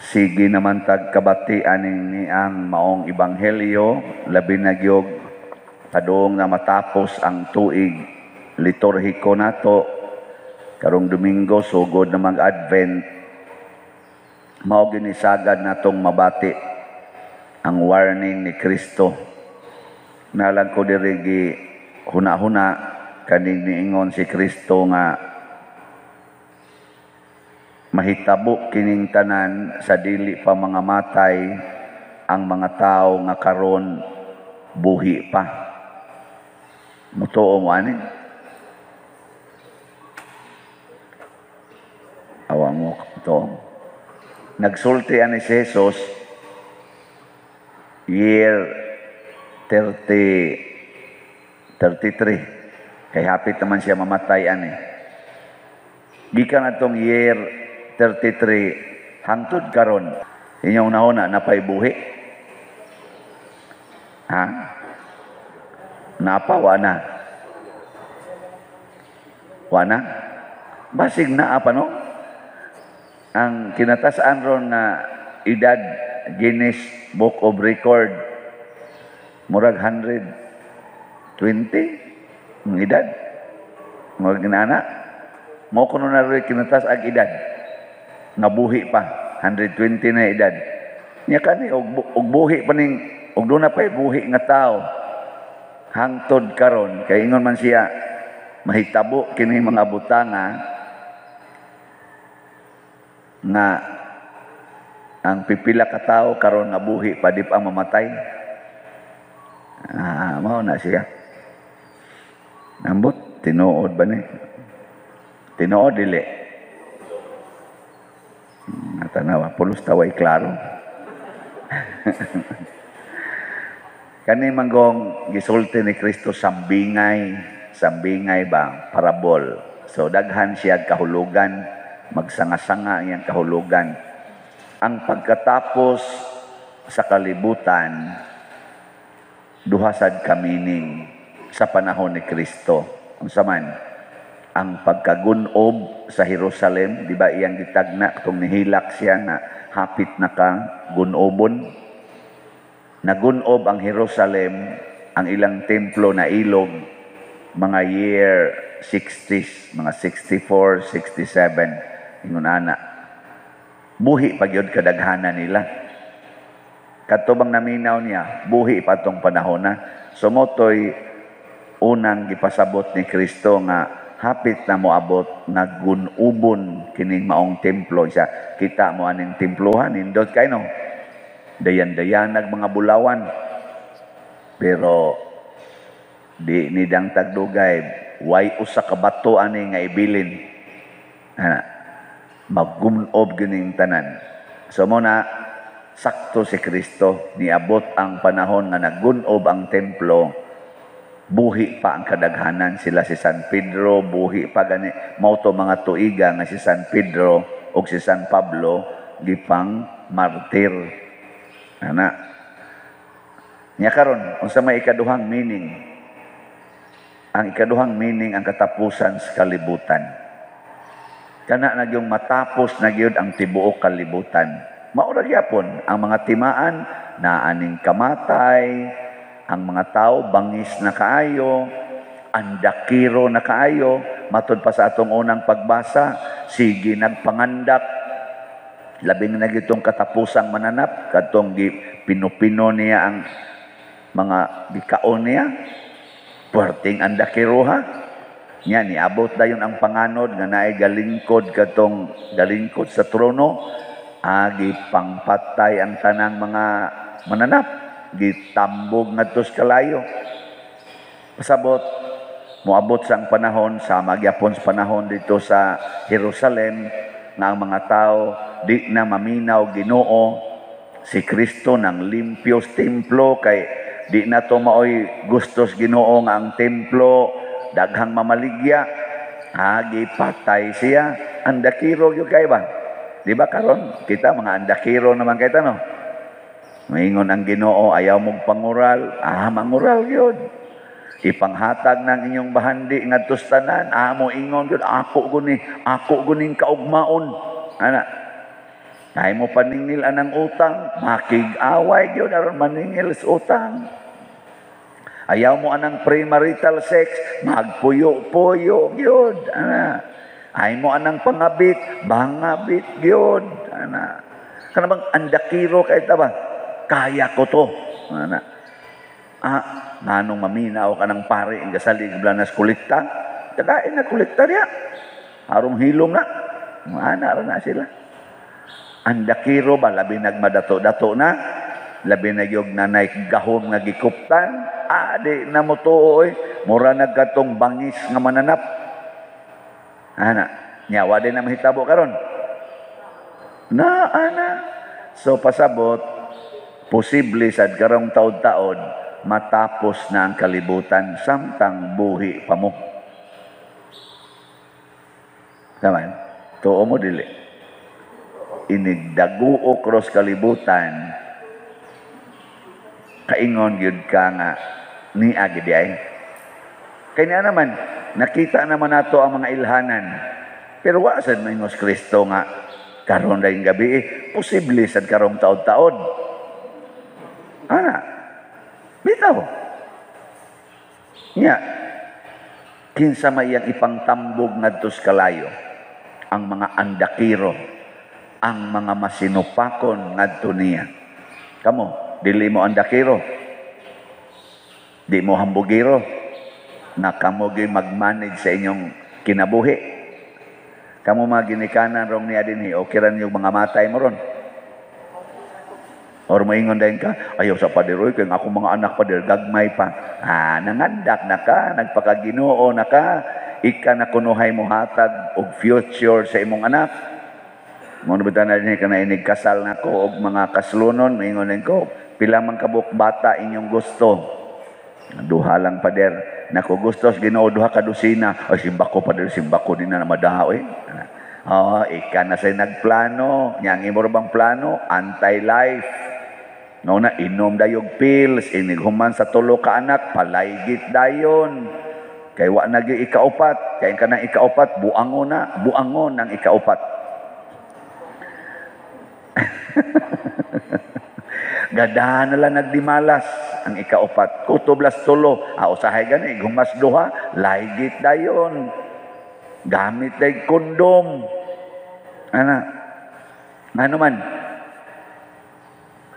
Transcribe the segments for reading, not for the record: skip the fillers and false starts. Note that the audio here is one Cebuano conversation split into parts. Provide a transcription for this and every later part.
Sige naman tag kabati aning ni ang maong ebanghelyo, labi na gyud padung na matapos ang tuig liturhiko nato karong Domingo, sugod na mag-Advent. Mao gyud ni sagad natong mabati ang warning ni Kristo. Nalang ko diri gi huna-huna kaning niingon si Kristo nga mahitabo kining tanan sa dili pa mga matay ang mga tao nga karon buhi pa. Mutuo mo ani? Awa mo to. Nagsulti ani si Jesus year 30 33. Kay hapit naman siya mamatay ani. Gikan atong year 33 hangtod karon, inyong nauna napay buhi? Ha? Napa wa na? Wa na? Basig naa pa, no? Ang kinatas-an ron na edad, Guinness Book of Record, murag 120 ang edad. Murag ginana. Mo kuno na rin kinatas ang edad. Nga buhi pa, 120 na edad. Nya kani og buhi pa ning og doon na pa'y buhi nga tao hangtod karon, kay ingon man siya mahitabo kini mga butanga nga ang pipila ka tawo karon nga buhi pa di pa mamatay. Ah, mao na siya. Ambot, tinuod ba ni? Tinuod dili? Tanawa, pulos taway klaro. Kani manggong gisulti ni Kristo sambingay, sambingay ba, parabol. So daghan siya kahulugan, magsanga-sanga iyang kahulugan. Ang pagkatapos sa kalibutan, duha sad ka meaning sa panahon ni Kristo. Unsa man? Ang pagkagunob sa Jerusalem, di ba iyang gitagna katong nihilak siya nga hapit na ka gunobon. Nagunob ang Jerusalem, ang ilang templo na ilog mga year 60s, mga 64, 67, ingon ana. Buhi pa gyud kadaghanan nila. Kadto bang naminaw niya, buhi pa tong panahon na. Sumotoy unang gipasabot ni Kristo nga hapit na moabot nga gunubon kining maong templo. Isa kita mo aning templohan, nindot kay no. Dayan-dayanag mga bulawan. Pero di nidang tagdugay, way usa ka bato ani nga ibilin. Ana, magunob gining tanan. So mo na sakto si Kristo, niabot ang panahon nga nagunob ang templo, buhi pa ang kadaghanan sila si San Pedro, buhi pa gani mao to mga tuiga nga si San Pedro ug si San Pablo gipang martir. Ana. Nya karon unsa may ikaduhang meaning? Ang ikaduhang meaning, ang katapusan sa kalibutan. Kana na gyud matapos na gyud ang tibuok kalibutan. Mao ra gyapon ang mga timaan na aning kamatay, ang mga tao bangis na kaayo, andakiro na kaayo, matud pa sa atong unang pagbasa, sige nagpangandak, labi na gitong katapusang mananap, kadtong pinupino niya ang mga gikaon niya, puwerteng andakiroha. Nya niabot dayon ang panganod nga naay galingkod kadtong galingkod sa trono, agi pangpatay ang tanang mga mananap, gitambog ngadto sa kalayo. Pasabot, moabot sa ang panahon, sa magyapon sa panahon dito sa Jerusalem, nga ang mga tao di na maminaw Ginoo si Kristo nang limpyos templo, kay di na to maoy gustos Ginoo nga ang templo daghang mamaligya, agi patay siya. Andakiro gyud kay ba? Di ba karon kita mga andakiro naman kay no? Maingon ang Ginoo, ayaw mong pangural, mangural gyud. Ipanghatag ng inyong bahandi ngadto sa tanan, mo ingon gyud, ako guning kaugmaon. Ana. Ay mo paningil anang utang, makig-away gyud aron maningil sa utang. Ayaw mo anang premarital sex, magpuyo-puyo gyud ana. Ay mo anang pangabit, bangabit gyud ana. Kana bang andakiro kay ta ba? Kaya ko to. Ana. Ah, nganong maminaw ka ng pare ang gasalig blanas kolekta? Kakain na kolekta niya. Harong hilom na. Ana ra na sila. Andakiro ba, labi nagmadato-dato na, labi na yung nanay gahom nga gikuptan, adi na mo tuo oy, mura nagkatong bangis nga mananap. Ana, nya wa din na mahitabo karon. Na ana. So pasabot, posible sad karong taod-taod matapos na ang kalibutan samtang buhi pa mo. Tama? Tuo mo dili. Inigdaguo cross kalibutan, kaingon gyud ka nga niya gid ay. Kaya naman nakita naman nato ang mga ilhanan, pero wa sad maingos Kristo nga karon dayong gabi eh, posible sad karong taod-taod. Ana, bitaw. Nya kinsa may iyang ipangtambog ngadto sa kalayo? Ang mga andakiro, ang mga masinupakon ngadto niya. Kamo, dili mo andakiro, di mo hambugiro, na kamo gyud mag-manage sa inyong kinabuhi. Kamo mga ginikanan rong niya dinhi, okay ra yung mga matay mo ron. Or moingon dayon ka, ayaw sa pader, oy, kay akong mga anak pader, gagmay pa. Ah, nangandak na ka, nagpakaginoo na ka, ika na kunuhay mo hatag og future sa imong anak. Mo na na din ka na inig kasal na ko og mga kaslunon, moingon din ko, pila man kabuk bata inyong gusto. Duha lang pader. Nako gusto sa Ginoo duha ka dosina. Ay simbako pader, simbako din na madaha oy. Oh, ika na say nagplano, nya ang imo bang plano anti-life. No na inom dayog pills, inig human sa tulo ka anak, palaygit dayon. Kay wa na gyud ikaupat, kay kanang ikaupat buangon na, buangon ang ikaupat. Gadahan na lang nagdimalas ang ikaupat. Kutublas tulo, usahay gani, gumas duha, laygit dayon. Gamit day kondom. Ana. Ngano man?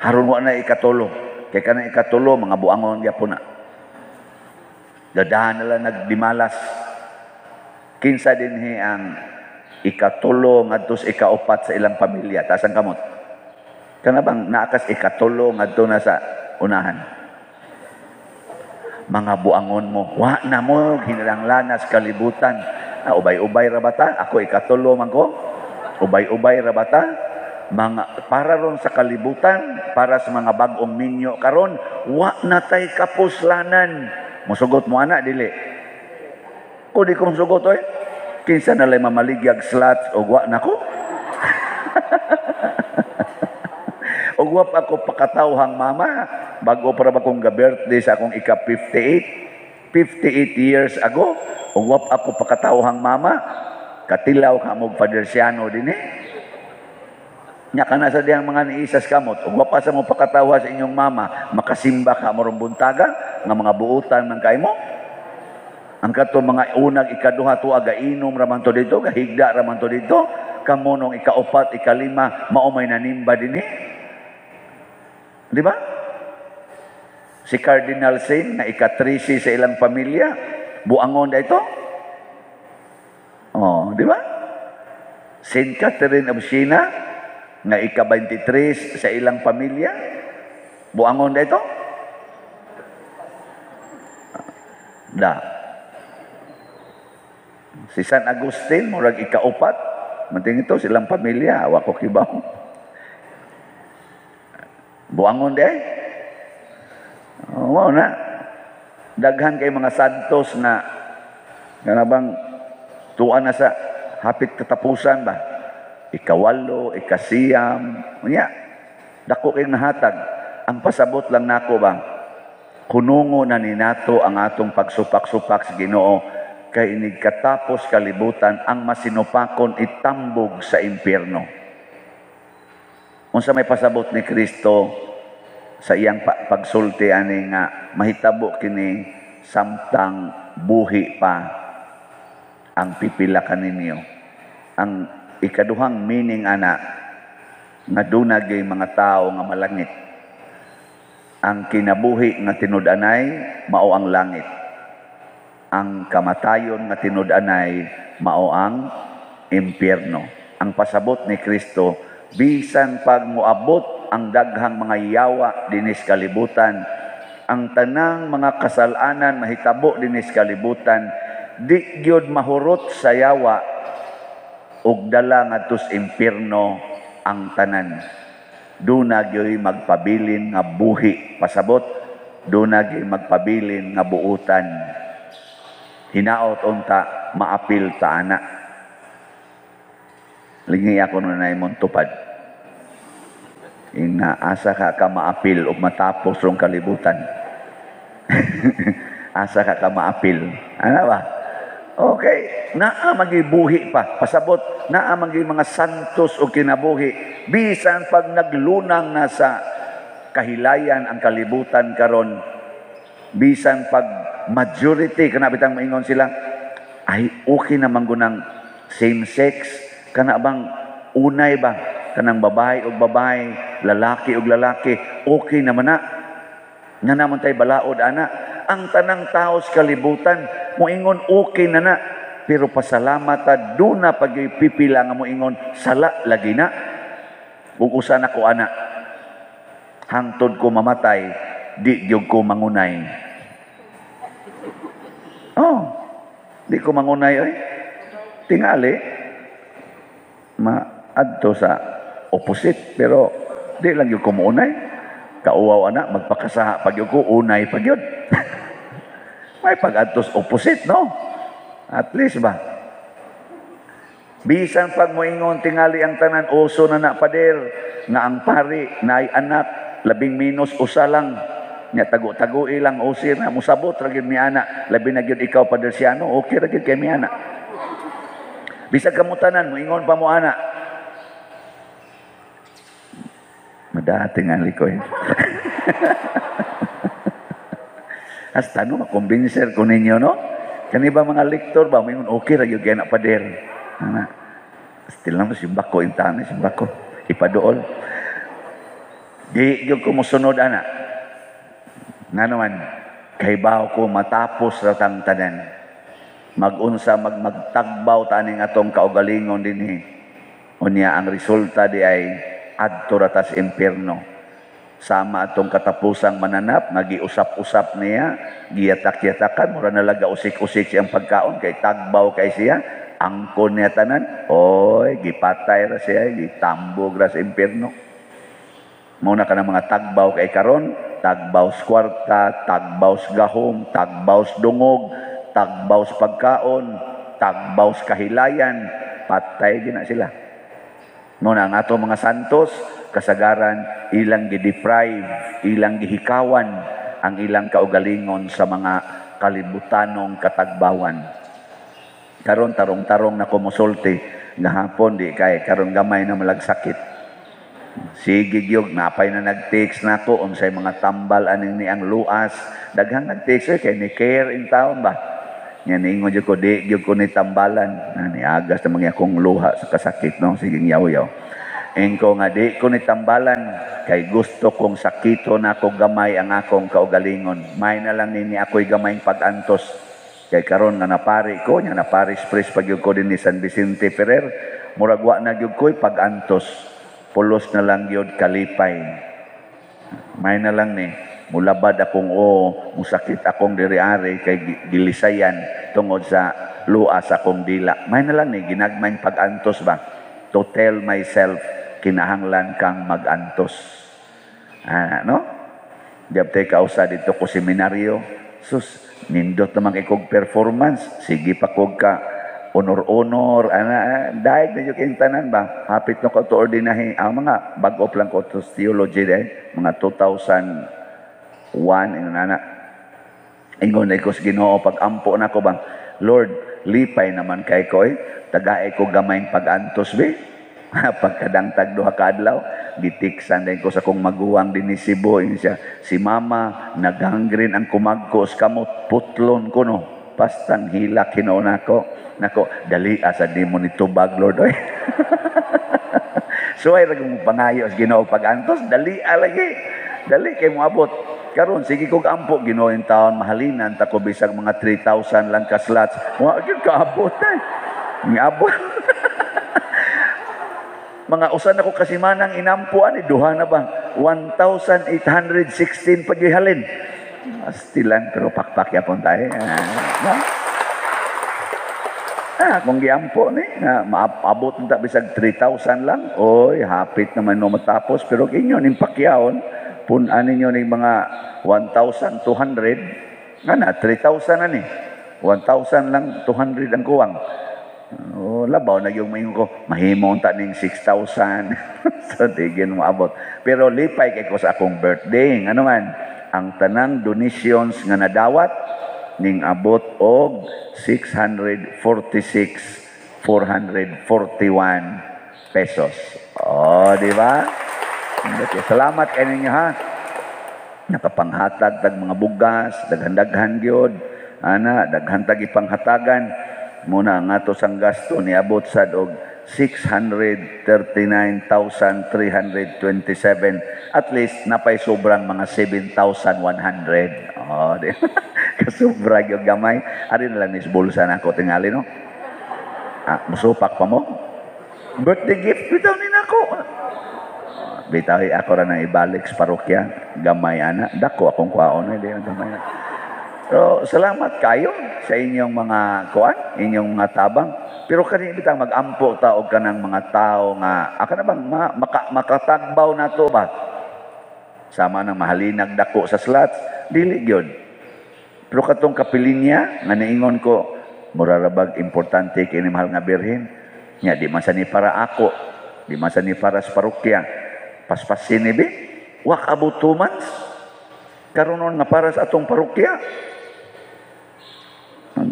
Haron wa na ikatulo. Kay kanang ikatulo mga buangon gyapon na. Gadahan na lang nagdimalas. Kinsa dinhi ang ikatulo ngadto sa ikaupat sa ilang pamilya? Taas ang kamot. Kana bang naakas ikatulo ngadto na sa unahan? Mga buangon mo, wa na mo hinalanglanas kalibutan. Ah, ubay-ubay ra bata? Ako ikatulo man ko. Ubay-ubay ra bata? Mga para ron sa kalibutan, para sa mga bag-ong minyo karon, wa na tay kapuslanan. Musugot mo ana dili? Ko di ko musugot oy. Kinsa na lay mamaligyag slots og wa na ko? Og wa pa ako pakatawhang mama. Bago para ba kong ga-birthday sa akong ika-58? 58 years ago. Og wa pa ako pakatawhang mama. Katilaw ka mo Father Siano din eh. Nya ka na sa diyang mga niisas kamot. Og wa pa sa mo pakatawa sa inyong mama, makasimba ka mo rong buntaga, nga mga buutan man kay mo. Ang kato mga unag ikaduha tuwa gainom raman to dito, gahigda raman to dito. Kamo nung ikaupat, ikalima, maumay nanimba din eh. Di ba? Si Cardinal Sin na ika-13 sa ilang pamilya, buangon da ito. Oh, di ba? Saint Catherine of Siena nga ika-23 sa ilang pamilya, buangon da ito. Da. Si San Agustin, murag ikaupat, manting ito silang pamilya, wa ko kibaw. Buangon di ay. Oh, na. Daghan kay mga santos na kanabang tuwa na sa hapit katapusan ba? Ikawalo, ikasiyam, unya. Dako kay nahatag. Ang pasabot lang nako ba? Kunungo na ninato ang atong pagsupak-supak sa Ginoo kay inig katapos kalibutan ang masinupakon itambog sa impyerno. Unsa may pasabot ni Kristo sa iyang pagsulti ani nga mahitabo kini samtang buhi pa ang pipila kaninyo? Ang ikaduhang meaning ana nga duna gyud mga tao nga malangit. Ang kinabuhi nga tinud-anay mao ang langit. Ang kamatayon nga tinud-anay mao ang impyerno. Ang pasabot ni Kristo, bisan pag moabot ang daghang mga yawa dinis kalibutan, ang tanang mga kasalanan mahitabo dinis kalibutan, di gyud mahurot sa yawa ug dala ngadto sa impyerno ang tanan. Duna gyoy magpabilin nga buhi. Pasabot, duna gyoy magpabilin nga buutan. Hinaot unta maapil ta ana. Lingi ako na imong tupad. Ina asa ka ka maapil ug matapos rong kalibutan. Asa ka ka maapil. Ano ba? Okay, naa magibuhi pa. Pasabot, naa magi mga santos o kinabuhi. Bisan pag naglunang na sa kahilayan ang kalibutan karon, bisan pag majority kana bitang maingon sila, ay okay naman gunang same sex, kana bang unay ba kanang babae og babae, lalaki og lalaki, okay naman na. Nga naman tay balaod ana. Ang tanang tao sa kalibutan moingon okay na na, pero pasalamat ta duna pag pipila nga moingon sala lagi na. Ug usa na ko ana, hangtod ko mamatay di gyud ko mangunay. Oh, di ko mangunay oy. Tingali maadto sa opposite, pero di lang gyud ko mounay. Kauwaw ana, magpakasaha pag gyud ko, unay pag gyud. May pag-adtos opposite, no? At least ba? Bisan pag moingon tingali ang tanan, uso na na pader, nga ang pari naay anak, labing minus usa lang. Nya tago-tago ilang usir na, musabot ra gyud mi ana, labi na gyud ikaw Pader Siano, okay ra gyud kay mi ana. Bisag kamutanan, moingon pa mo ana. Madating ang likoy. Hasta no, makumbinser ko ninyo, no? Kani ba mga lektor ba, moingon okay ra gyud kay na pader. Ana. Still naman simba ko, intana simba ko. Ipadool. Di gyud ko mosunod ana. Nga naman, kahibaw ko matapos ratang tanan. Magunsa magtagbaw taning atong kaugalingon dinhi. Unya ang resulta di ay adto ra tas impierno. Sama atong katapusang mananap, nagiusap-usap niya, giyatak-yatakan, mura nalaga usik-usik siyang pagkaon, kay tagbaw kay siya, angkon niya tanan, oy, gipatay ra siya, gitambog ra sa impierno. Muna ka ng mga tagbaw kay karon, tagbaw sa kwarta, tagbaw sa gahom, tagbaw sa dungog, tagbaw sa pagkaon, tagbaw sa kahilayan, patay gina sila. Muna ang ato mga santos, kasagaran, ilang gideprive, ilang gihikawan ang ilang kaugalingon sa mga kalibutanong katagbawan. Karon tarong-tarong na kumusulti, gahapon di kay karon gamay na malagsakit. Sige gyud, napay na nag-text nako unsay mga tambal aning ni ang luas. Daghang nag-text kay ni care in town ba. Nya niingon jud ko di gyud ko ni tambalan. Na niagas na mga akong luha sa kasakit, no, sige yaw-yaw. Ingko nga di ko ni tambalan kay gusto kong sakito na ako gamay ang akong kaugalingon. May na lang nini ako'y gamay pag-antos. Kay karon nga napari ko, nya naparis pres pag ko din ni San Vicente Ferrer, murag wa na gyud ko'y pag-antos. Pulos na lang gyud kalipay. May na lang ni mulabad akong o musakit akong diri-ari kay gilisayan tungod sa luas akong dila. May na lang ni ginagmay pag-antos ba? To tell myself kinahanglan kang mag-antos. Ah, no? Diabte kausa dito ko seminaryo. Sus, nindot naman kay kog performance. Sige pa kog ka honor-honor, ana, dahil na yung tanan ba? Hapit no ko to ordinahe. Ang mga bago lang ko to theology eh, mga 2001, ingon ana. Ingon na ko sa Ginoo, pag-ampo na ko bang, Lord, lipay naman kay ko eh, tagae ko gamayng pag-antos be. Pagkadangtag 2 ka adlaw, gitiksan din ko sa kong maguwang din ni Cebu. Ingon siya, si mama, naghangrin ang kumagkos kamot, putlon ko no. Pastang hilak hinuon nako. Nako, dali asa di mo ni tubag, Lord. Oy. So ay ragong pangayo sa Ginoo pag-antos, dali lagi. Dali kay moabot. Karon sige kog ampo Ginoo in taon mahalinan ta ko bisag mga 3,000 lang ka slots. Wa gyud kaabot eh. Miabot. Mga usan ako kasimanang inampo ani duha na ba? 1,816 pa gyud halin. Astilan pero pakpak yapon tayo. No? Kung giampo ni, nga maabot ta bisag 3,000 lang. Oy, hapit naman no matapos pero inyo ning pakyaon, pun-an ninyo ning mga 1,200, nga na 3,000 na ni. 1,000 lang 200 ang kuwang. Oh, labaw na yung maingon ko, mahimo unta ning 6,000. So di gyud moabot. Pero lipay kay ko sa akong birthday. Ngano man, ang tanang donations nga nadawat ning abot og 646,441 pesos. Oh, di ba? Okay, salamat kay ninyo ha. Nakapanghatag tag mga bugas, daghan-daghan gyud. Ana, daghan tag ipanghatagan. Muna nga to sang gasto niabot sad og 639,327. At least napay sobrang mga 7,100. Oh, di. Kasubra gyud gamay. Ari na lang ni bulsa nako tingali no. Ah, musupak pa mo? Birthday gift bitaw ni nako. Bitaw ako ra nang ibalik sa parokya. Gamay ana. Dako akong kwaon eh, di gamay na. Pero salamat kayo sa inyong mga kuan, inyong mga tabang. Pero kani bitang mag-ampo ta og kanang mga tao nga aka na bang makatagbaw nato ba? Sama nang mahalinag dako sa slots, dili gyud. Pero katong kapilinya nga niingon ko, mura ra bag importante kini mahal nga birhen. Nya di man sa ni para ako, di man sa ni para sa parokya. Paspasin ni bi, wa abot 2 months. Karon nga para sa atong parokya.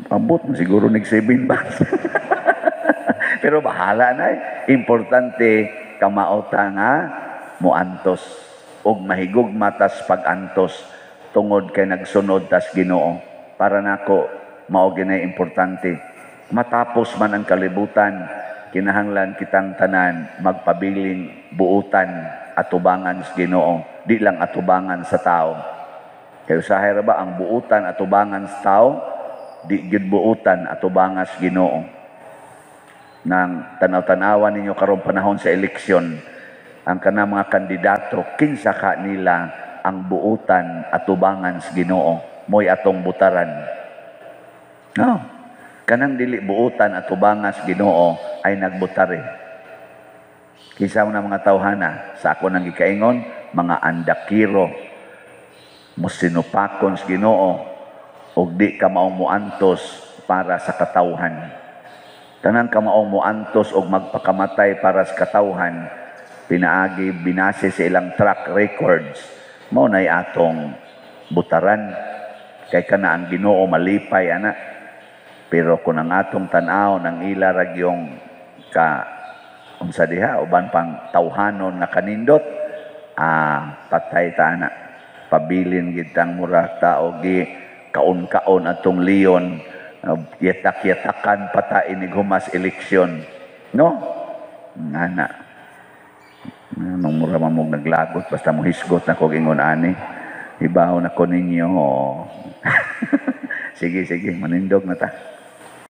Abot na siguro nig 7 months. Pero bahala na eh. Importante kamao ta nga muantos og mahigugma tas pag-antos tungod kay nagsunod tas Ginoo. Para nako mao ginay importante. Matapos man ang kalibutan, kinahanglan kitang tanan magpabiling buutan atubangan sa Ginoo, di lang atubangan sa tao. Kay usahay ra ba ang buutan atubangan sa tao, di gyud buutan atubangan sa Ginoo. Nang tanaw-tanawan ninyo karong panahon sa eleksyon, ang kanang mga kandidato, kinsa ka nila ang buutan atubangan sa Ginoo, mo'y atong butaran. No. Kanang dili buutan atubangan sa Ginoo ay nagbutare. Kinsa na mga tawhana sa ako nang gikaingon, mga andakiro, mosinupakon sa Ginoo og di ka maong muantos para sa katawhan. Tanang kamaong muantos og magpakamatay para sa katawhan, pinaagi binase sa ilang track records, mao nay atong butaran. Kay kana ang Ginoo malipay ana. Pero kung ang atong tan-aw ng ila ragyong ka unsa diha uban pang tawhanon nga kanindot, patay ta ana. Pabilin gid tang mura tao gi kaon-kaon atong leon, yatak-yatakan pata inig humas eleksyon, no? Ngana nung mura mamog naglagot, basta mo hisgot na ko ingon ani, ibaw na ko ninyo. Sige, sige, manindog na ta.